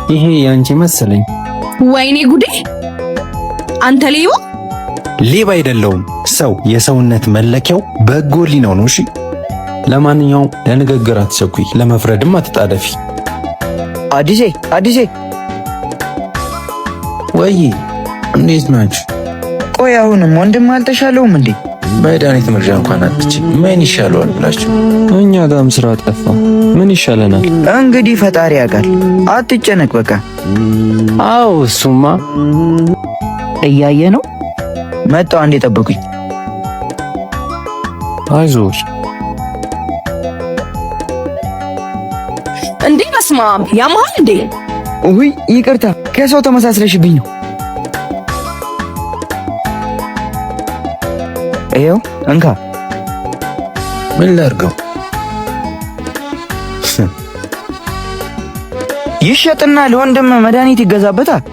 ይሄ ያንቺ መሰለኝ። ወይኔ ጉዴ! አንተ ሌባ! ሌባ አይደለሁም። ሰው የሰውነት መለኪያው በጎ ሕሊናው ነው። እሺ፣ ለማንኛውም ለንግግር አትቸኩይ፣ ለመፍረድም አትጣደፊ። አዲሴ፣ አዲሴ! ወይ፣ እንዴት ናችሁ? ቆይ፣ አሁንም ወንድም አልተሻለውም እንዴ? መድኃኒት መግዣ እንኳን አጥቼ ምን ይሻለዋል ብላችሁ። እኛ ጋም ስራ ጠፋ። ምን ይሻለናል? እንግዲህ ፈጣሪ ያውቃል። አትጨነቅ በቃ። አዎ፣ እሱማ። እያየ ነው። መጣው፣ አንዴ ጠብቁኝ። አይዞሽ። እንዴ በስማም፣ ያመሃል እንዴ? ውይ ይቅርታ፣ ከሰው ተመሳስለሽብኝ ነው። ይኸው እንካ። ምን ላድርገው? ይሸጥና ለወንድም መድኃኒት ይገዛበታል።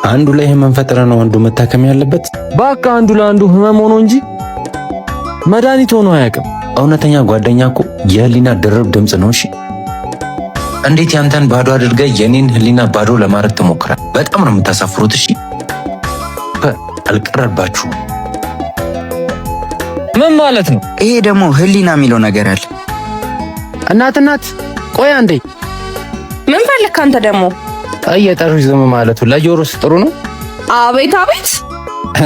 አንዱ ላይ ህመም ፈጥረ ነው አንዱ መታከም ያለበት። በቃ አንዱ ለአንዱ ህመም ሆኖ እንጂ መድኃኒት ሆኖ አያውቅም። እውነተኛ ጓደኛ እኮ የህሊና ድርብ ድምፅ ነው። እሺ፣ እንዴት ያንተን ባዶ አድርገህ የኔን ህሊና ባዶ ለማድረግ ትሞክራል? በጣም ነው የምታሳፍሩት። እሺ፣ አልቀረባችሁም። ምን ማለት ነው? ይሄ ደግሞ ህሊና የሚለው ነገር አለ። እናት፣ እናት፣ ቆይ አንዴ። ምን ፈለክ አንተ ደግሞ? እየጠሩሽ ዝም ማለቱ ለጆሮስ ጥሩ ነው? አቤት አቤት!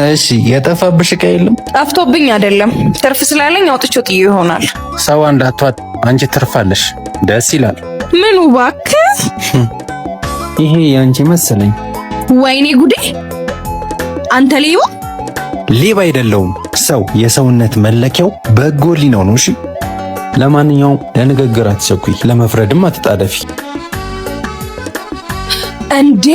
እሺ፣ የጠፋብሽ ዕቃ የለም? ጠፍቶብኝ አይደለም፣ ትርፍ ስላለኝ አውጥቼው ጥዬ ይሆናል። ሰው እንዳቷት አንቺ ትርፋለሽ። ደስ ይላል። ምኑ እባክህ? ይሄ ያንቺ መሰለኝ። ወይኔ ጉዴ! አንተ ሌባ! ሌባ አይደለሁም። ሰው የሰውነት መለኪያው በጎ ሕሊናው ነው። እሺ፣ ለማንኛውም ለንግግር አትቸኩይ፣ ለመፍረድም አትጣደፊ። እንዴ!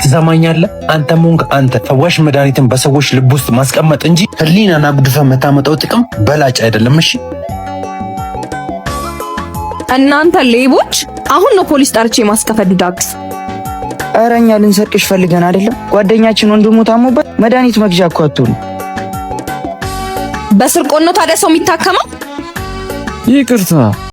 ትሰማኛለህ? አንተም ሆንክ አንተ ፈዋሽ መድኃኒትን በሰዎች ልብ ውስጥ ማስቀመጥ እንጂ ህሊናን አጉድፈህ የምታመጣው ጥቅም በላጭ አይደለም። እሺ። እናንተ ሌቦች! አሁን ነው ፖሊስ ጠርቼ ማስከፈድዳችሁ። ኧረ እኛ ልንሰርቅሽ ፈልገን አይደለም። ጓደኛችን ወንድሙ ታሞበት መድኃኒት መግዣ እኮ አጥቶ ነው። በስርቆት ነው ታዲያ ሰው የሚታከመው? ይቅርታ።